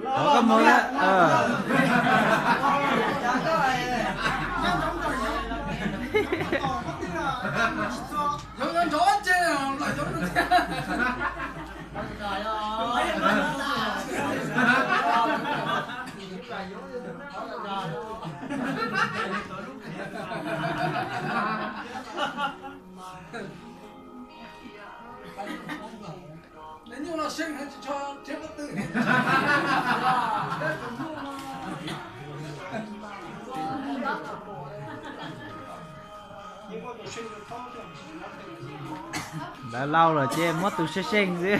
Tov koj mus lawm. Lawv laus lawm ces muab tus seej seej xwb.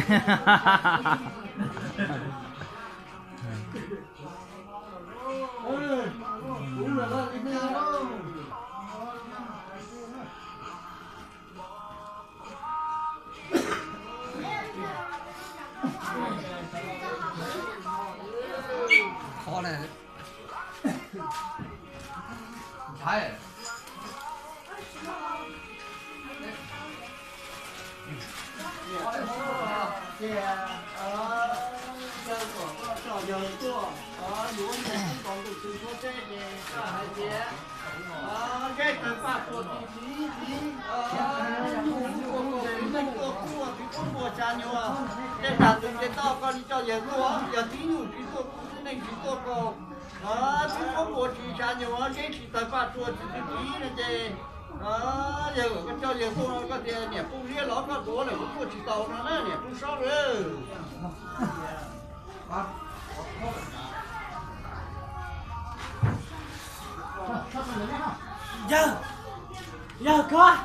Ces yawg kom koj coj yawg tuaj, yuav mus kom ntuj txwv suav teb ces koj hais tias zeb tawg paj tsuas txi txiv txiv, nyuj tub tuaj kaus txiv neej tuaj kuaj txiv khaub npua xya nyuag, tej nram tus nce toj koj li coj yawg tuaj, yog txiv nyuj tsis tuaj kuaj txiv neej tsis tuaj kaus, txiv khaub npua tsis xya nyuag, zeb tsis tawg paj tsuas txi txiv txiv no ces yawg kom koj coj yawg tuaj no koj tias niam pub liab los koj tuav lawm kuv tuaj tsis tau no na niam pub sob lawm. Yawg, yawg koj.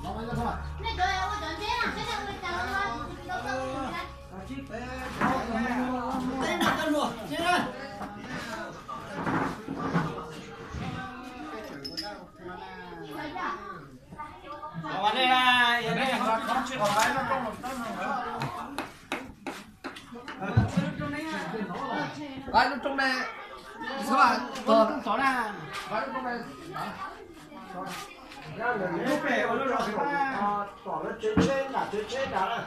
Lub rooj ne, lub rooj tod na. Tom lawv tsev tsheb nram tsev tsheb nrad na.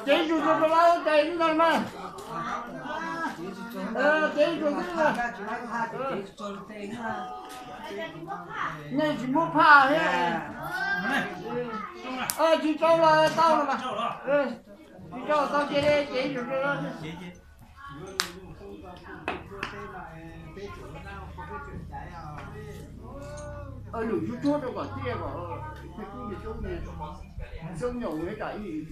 Cev zus zus rau lawv tes xwb ntag mas. Cev zus zus xwb. Nej tsis muab phaj thiab. Tsis tsau los tau los mas. Tsis tsau tau cia li cev zus zus. Lwm yus tshuab rau kom tiaj kom thiaj kub xyoob nyoos ib tam ib.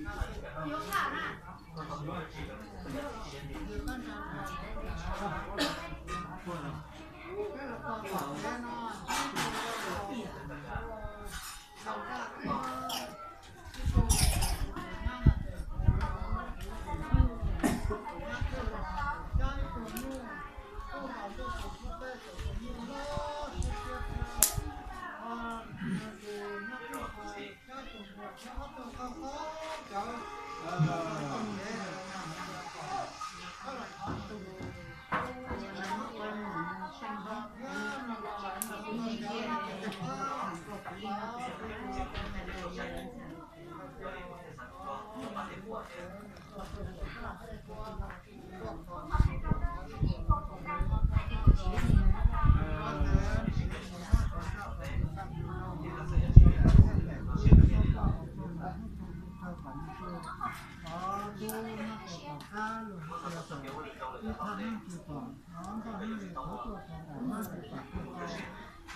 Ov, tub nyob rau tom qab lug hais tias kom ib thaj neeb tsis pom, ov, nkauj hmoob li thov tuaj rau tom qab tsis pom tub tau,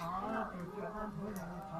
ov, tus tsiaj dab ntxwg yog li thov